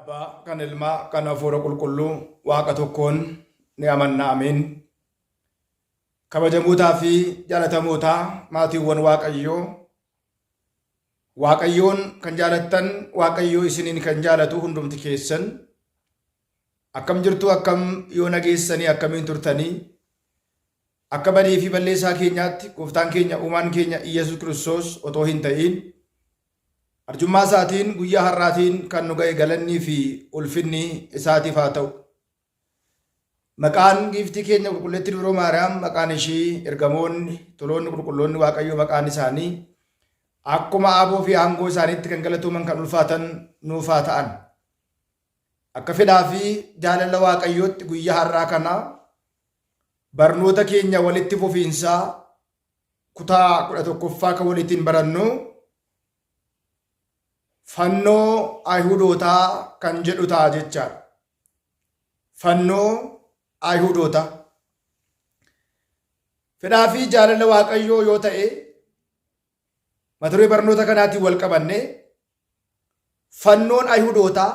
Abbaa, kan Ilmaa, kan Hafuura Qulqulluu Waaqa tokkoon ni amanna. Ameen. Kabajamootaa fi jaalatamootaa maatiiwwan Waaqayyoo, Waaqayyoon kan jaalattan, Waaqayyoo isiniin kan jaalatu hundumti keessan akkam jirtu, akkam yoo nageessanii, akkamiin turtanii? Akka badii fi balleessaa keenyaatti gooftaan keenya uumaan keenya Iyyasuus Kiristoos otoo hin ta'iin arjummaa isaatiin guyyaa har'aatiin kan nu ga'e galannii fi ulfinni isaatiif haa ta'u. Maqaan giiftii keenya qulqulleettii Dubroo Maariyaam, maqaan ishii ergamoonni, toloonni, qulqulloonni Waaqayyoo maqaan isaanii akkuma aaboo fi aangoo isaaniitti kan galatooman kan ulfaatan nuuf haa ta'an. Akka fedhaa fi jaalala Waaqayyootti guyyaa har'aa kana barnoota keenya walitti fufiinsaa kutaa 11ffaa kan walitiin barannu fannoo Ayihudootaa kan jedhu ta'a jechaadha. Fannoo Ayihudootaa. Fedhaa fi jaalala Waaqayyoo yoo ta'e mata duree barnoota kanaatiin wal qabannee fannoon Ayihudootaa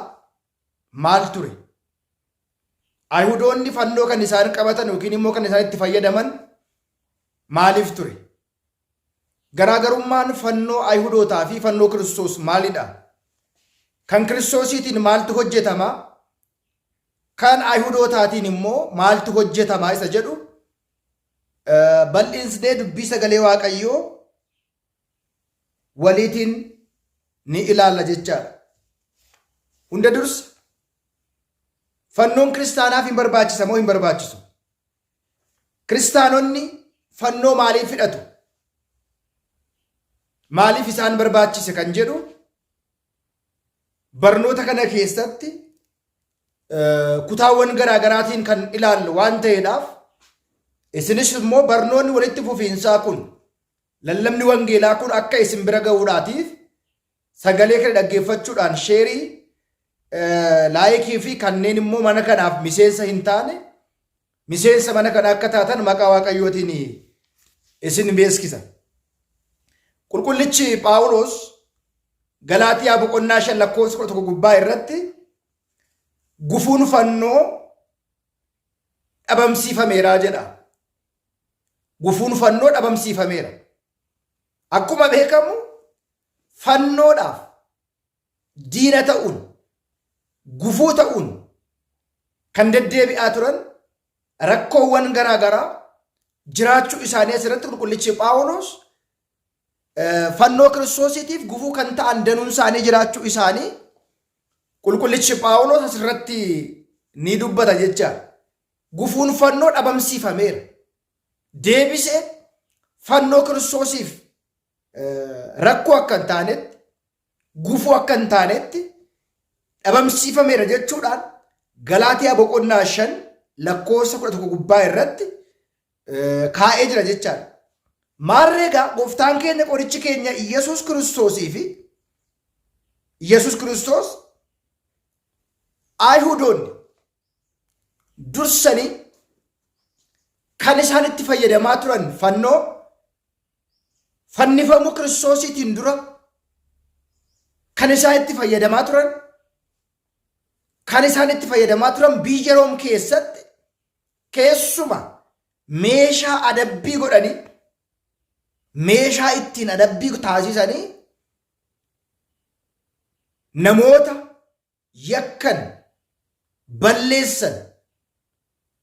maal ture? Ayihudoonni fannoo kan isaan qabatan yookiin immoo kan isaan itti fayyadaman maaliif ture? Garaagarummaan fannoo Ayihudootaa fi fannoo Kiristoos maalidha? Kan Kiristoosiitiin maaltu hojjetama? Kan Ayihudootaatiin immoo maaltu hojjetama isa jedhu bal'insnee dubbii sagalee Waaqayyoo waliitiin ni ilaalla jechaadha. Hunda dursa fannoon kiristaanaaf hin barbaachisa moo hin barbaachisu? Kiristaanonni fannoo maaliif hidhatu? Maaliif isaan barbaachise kan jedhu barnoota kana keessatti kutaawwan garaa garaatiin kan ilaallu waan ta'eedhaaf, isinis immoo barnoonni walitti fufiinsaa kun, lallabni wangeelaa kun akka isin bira ga'uudhaatiif sagalee kana dhaggeeffachuudhaan share, like fi kanneen immoo mana kanaaf miseensa hin taane miseensa mana kana akka taatan maqaa Waaqayyootiin isin beeksisa. Qulqullichi Phaawulos Galaatiyaa boqonnaa 5 lakkoofsa 11 gubbaa irratti gufuun fannoo dhabamsiifameera jedha. Gufuun fannoo dhabamsiifameera. Akkuma beekamu fannoodhaaf diina ta'uun, gufuu ta'uun kan deddeebi'aa turan rakkoowwan garaa garaa jiraachuu isaanii asirratti qulqullichi Phaawulos fannoo Kiristoosiitiif gufuu kan ta'an danuun isaanii jiraachuu isaanii qulqullichi Phaawulos asirratti ni dubbata jecha. Gufuun fannoo dhabamsiifameera. Deebisee fannoo Kiristoosiif rakkoo akka hin taanetti, gufuu akka hin taanetti dhabamsiifameera jechuudhaan Galaatiyaa boqonnaa 5 lakkoofsa 11 gubbaa irratti kaa'ee jira jechaadha. Maarree egaa gooftaan keenya qorichi keenya Iyyasuus Kiristoosii fi Iyyasuus Kiristoos Ayihudoonni dursanii kan isaan itti fayyadamaa turan fannoo fannifamuu Kiristoosiitiin dura kan isaan itti fayyadamaa turan, kan isaan itti fayyadamaa turan biyya Room keessatti keessuma meeshaa adabbii godhanii, meeshaa ittiin adabbii taasisanii namoota yakkan, balleessan,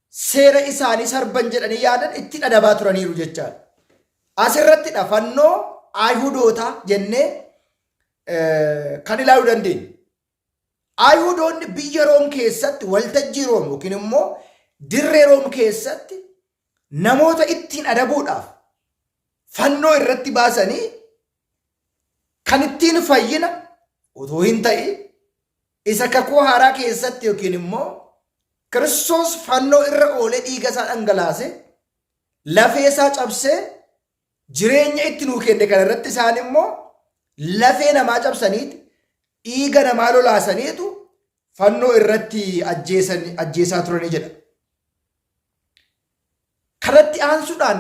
seera isaanii sarban jedhanii yaadan ittiin adabaa turaniiru jechaadha. Asirrattidha fannoo Ayihudootaa jennee kan ilaaluu dandeenyu. Ayihudoonni biyya Room keessatti, waltajjii Room yookiin immoo dirree Room keessatti namoota ittiin adabuudhaaf fannoo irratti baasanii kan ittiin fayyina otoo hin ta'in isa kakuu haaraa keessatti yookiin immoo Kiristoos fannoo irra oolee dhiiga isaa dhangalaase, lafee isaa cabsee jireenya itti nuu kenne kana irratti isaan immoo lafee namaa cabsaniiti dhiiga namaa lolaasaniitu fannoo irratti ajjeesaa turanii jedha. Kanatti aansuudhaan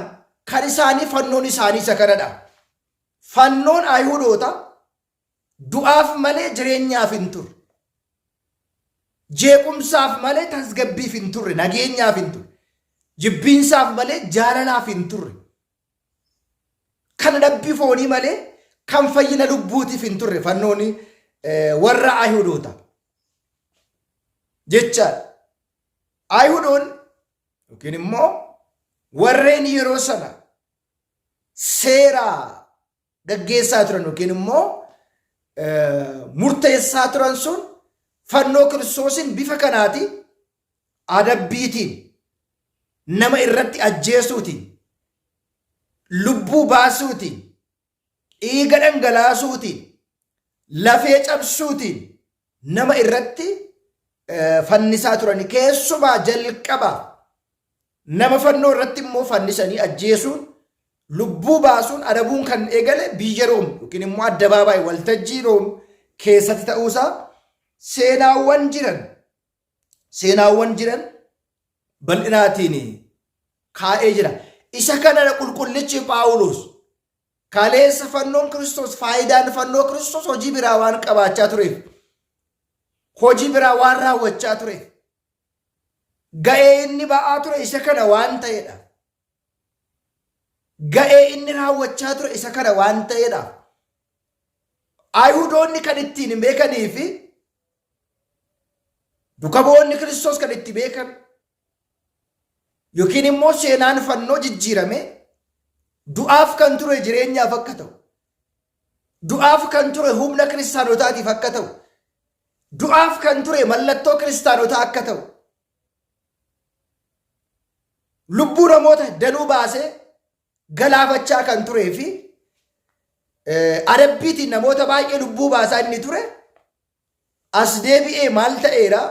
kan isaanii fannoon isaanii isa kanadha. Fannoon Ayihudoota du'aaf malee jireenyaaf hin turre. Jeequmsaaf malee tasgabbiif hin turre, nageenyaaf hin turre. Jibbiinsaaf malee jaalalaaf hin turre. Kan adabbii foonii malee kan fayyina lubbuutiif hin turre fannoon warra Ayihudoota. Jechaadha. Ayihudoonni yookiin immoo warreen yeroo sana seera gaggeessaa turan yookiin immoo murteessaa turan sun fannoo Kiristoosiin bifa kanaati adabbiitiin nama irratti ajjeesuutiin lubbuu baasuutiin dhiiga dhangalaasuutiin lafee cabsuutiin nama irratti fannisaa turani. Keessumaa jalqaba nama fannoo irratti immoo fannisanii ajjeesuun lubbuu baasuun adabuun kan eegale biyya Room yookiin immoo addabaabaayii waltajjii Room keessatti ta'uusaa seenaawwan jiran bal'inaatiin kaa'ee jira. Isa kana qulqullichi Phaawulos kaleessa fannoon Kiristoos, faayidaan fannoo Kiristoos hojii biraa waan qabaachaa tureef, hojii biraa waan raawwachaa tureef, ga'ee inni ba'aa ture isa kana waan ta'edha. Ga'ee inni raawwachaa ture isa kana waan ta'edha. Ayihudoonni kan ittiin beekanii fi duka bu'oonni Kiristoos kan itti beekan yookiin immoo seenaan fannoo jijjiirame du'aaf kan ture jireenyaaf akka ta'u, du'aaf kan ture humna kiristaanotaatiif akka ta'u, du'aaf kan ture mallattoo kiristaanotaa akka ta'u, lubbuu namoota danuu baasee galaafachaa kan turee fi adabbiitiin namoota baay'ee lubbuu baasaa inni ture as deebi'ee maal ta'eera?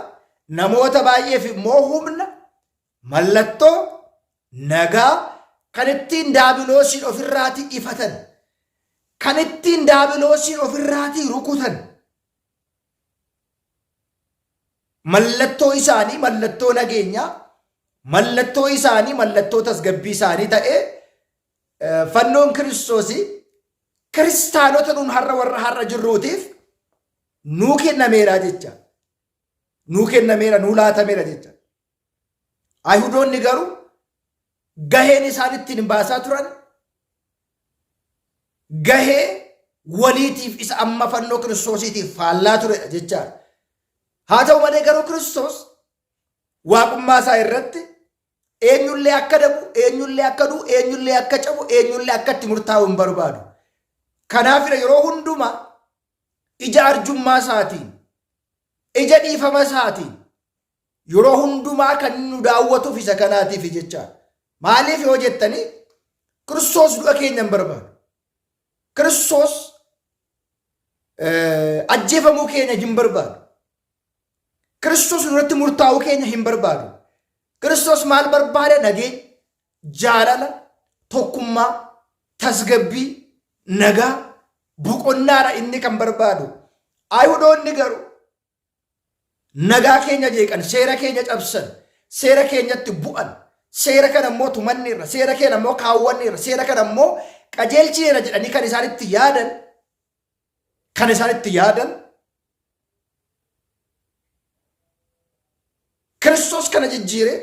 Namoota baay'eef immoo humna, mallattoo nagaa kan ittiin daabiloosiin ofirraatii ifatan, kan ittiin daabiloosiin ofirraatii rukutan, mallattoo isaanii, mallattoo nageenyaa, mallattoo isaanii, mallattoo tasgabbii isaanii ta'ee fannoon Kiristoosii kiristaanota nuun har'a warra har'a jirruutiif nuu kennameera jecha. Nuu kennameera, nuu laatameera jecha. Ayihudoonni garuu gaheen isaan ittiin baasaa turan gahee waliitiif isa amma fannoo Kiristoosiitiif faallaa turedha jechaadha. Haa ta'u malee garuu Kiristoos waaqummaa isaa irratti eenyullee akka dabu, eenyullee akka du'u, eenyullee akka cabu, eenyullee akka itti murtaa'u hin barbaadu. Kanaafidha yeroo hundumaa ija arjummaa isaatiin, ija dhiifama isaatiin yeroo hundumaa kan nu daawwatuuf isa kanaatiif jecha. Maaliif yoo jettanii, Kiristoos du'a keenya hin barbaadu. Kiristoos ajjeefamuu keenya hin barbaadu. Kiristoos nurratti murtaa'uu keenya hin barbaadu. Kiristoos maal barbaada? Nageenya, jaalala, tokkummaa, tasgabbii, nagaa, boqonnaadha inni kan barbaadu. Ayihudoonni garuu nagaa keenya jeeqan, seera keenya cabsan, seera keenyatti bu'an, seera kana immoo tumanneerra, seera keenya immoo kaawwanneerra, seera kana immoo qajeelchineerra jedhanii kan isaan itti yaadan Kiristoos kana jijjiire.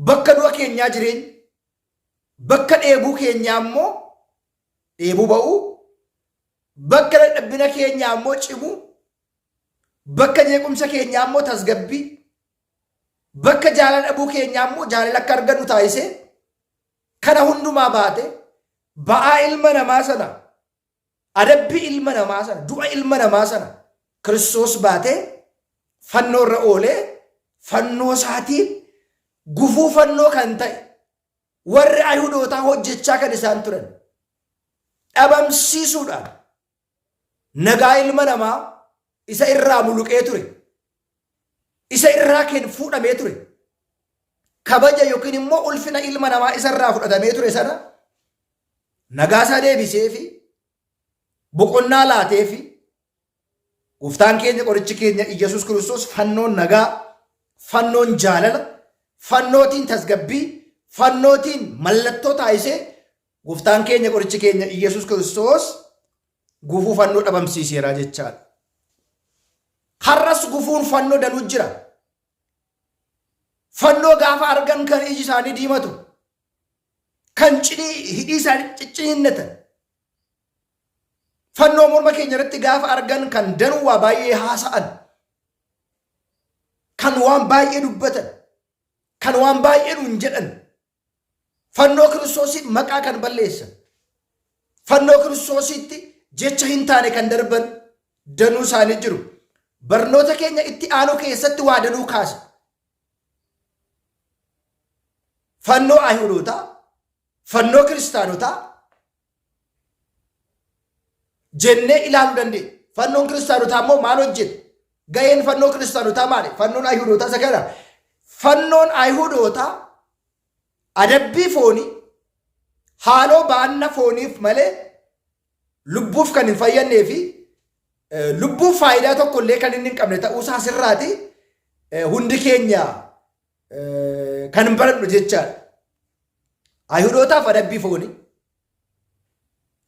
Bakka du'a keenyaa jireenya, bakka dheebuu keenyaa immoo dheebuu ba'uu, bakka dadhabbina keenyaa immoo cimuu, bakka jeequmsa keenyaa immoo tasgabbii, bakka jaalala dhabuu keenyaa immoo jaalala akka argannu taasisee kana hundumaa baate. Ba'aa ilma namaa sana, adabbii ilma namaa sana, du'a ilma namaa sana Kiristoos baatee fannoo irra oolee fannoo isaatiin gufuu fannoo kan ta'e warri Ayihudootaa hojjechaa kan isaan turan dhabamsiisuudhaan nagaa ilma namaa isa irraa muluqee ture, isa irraa kenn fuudhamee ture, kabaja yookiin immoo ulfina ilma namaa isa irraa fudhatamee ture sana nagaa isaa deebisee fi boqonnaa laatee fi gooftaan keenya, qorichi keenya Iyyasuus Kiristoos fannoon nagaa, fannoon jaalala, fannootiin tasgabbii, fannootiin mallattoo taasisee gooftaan keenya, qorichi keenya Iyyasuus Kiristoos gufuu fannoo dhabamsiiseera jechaadha. Har'as gufuun fannoo danuu jira. Fannoo gaafa argan kan iji isaanii diimatu, kan cinii hidhii isaanii cicciniinnatan, fannoo morma keenya irratti gaafa argan kan danuu waa baay'ee haasa'an, kan waan baay'ee dubbatan, kan waan baay'ee nuun jedhan, fannoo Kiristoosiin maqaa kan balleessan, fannoo Kiristoosiitti jecha hin taane kan darban danuu isaanii jiru. Barnoota keenya itti aanu keessatti waa danuu kaasa. Fannoo Ayihudootaa, fannoo Kiristaanotaa jennee ilaaluu dandeenya. Fannoon Kiristaanotaa immoo maal hojjeta? Gaheen fannoo Kiristaanotaa maali? Fannoon Ayihudootaa isa kana. Fannoon Ayihudootaa adabbii foonii, haaloo ba'anna fooniif malee lubbuuf kan hin fayyannee fi lubbuuf faayidaa tokko illee kan inni hin qabne ta'uusaa asirraati hundi keenya kan barannu jechaadha. Ayihudootaaf adabbii foonii,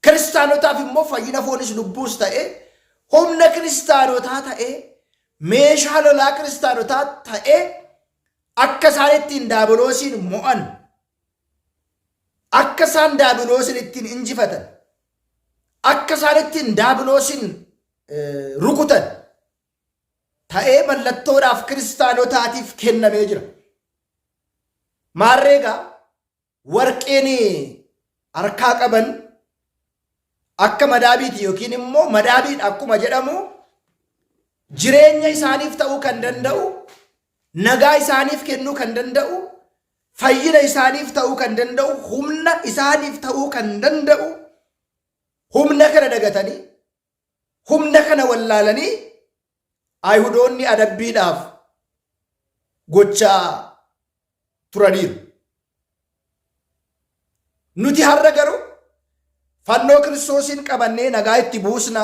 kiristaanotaaf immoo fayyina foonis lubbuus ta'ee humna kiristaanotaa ta'ee meeshaa lolaa kiristaanotaa ta'ee akka isaan ittiin daabiloosiin mo'an, akka isaan daabiloosiin ittiin injifatan, akka isaan ittiin daabiloosiin rukutan ta'ee mallattoodhaaf kiristaanotaatiif kennamee jira. Maarree egaa warqeen harkaa qaban akka madaabiiti yookiin immoo madaabiidha akkuma jedhamu jireenya isaaniif ta'uu kan danda'u, nagaa isaaniif kennuu kan danda'u, fayyina isaaniif ta'uu kan danda'u, humna isaaniif ta'uu kan danda'u, humna kana dagatanii, humna kana wallaalanii Ayihudoonni adabbiidhaaf gochaa turaniiru. Nuti har'a garuu fannoo Kiristoosiin qabannee nagaa itti buusna,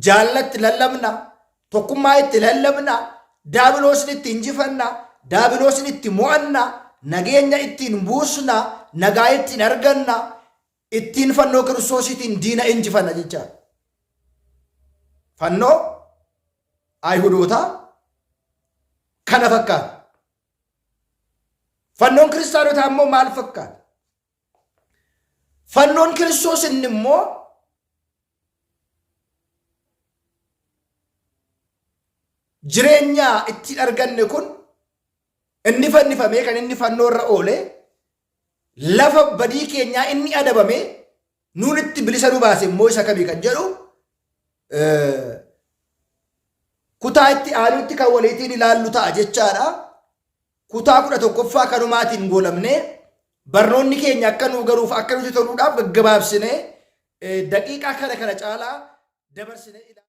jaalala itti lallabna, tokkummaa itti lallabna, daabiloosin itti injifanna, daabiloosin itti mo'anna, nageenya ittiin buusna, nagaa ittiin arganna, ittiin fannoo Kiristoosiitiin diina injifanna jechaadha. Fannoo Ayihudootaa kana fakkaata. Fannoon Kiristaanotaa immoo maal fakkaata? Fannoon Kiristoos inni immoo jireenya ittiin arganne kun inni fannifamee kan inni fannoo irra oole lafa badii keenyaa inni adabame nuun itti bilisa nu baase immoo isa kamii kan jedhu kutaa itti aanutti kan waliitiin ilaallu ta'a jechaadha. Kutaa 11ffaa kanumaatiin goolabnee barnoonni keenya akka nuu galuuf akka nuti toluudhaaf gaggabaabsinee daqiiqaa kana kana caalaa dabarsinee ilaalla.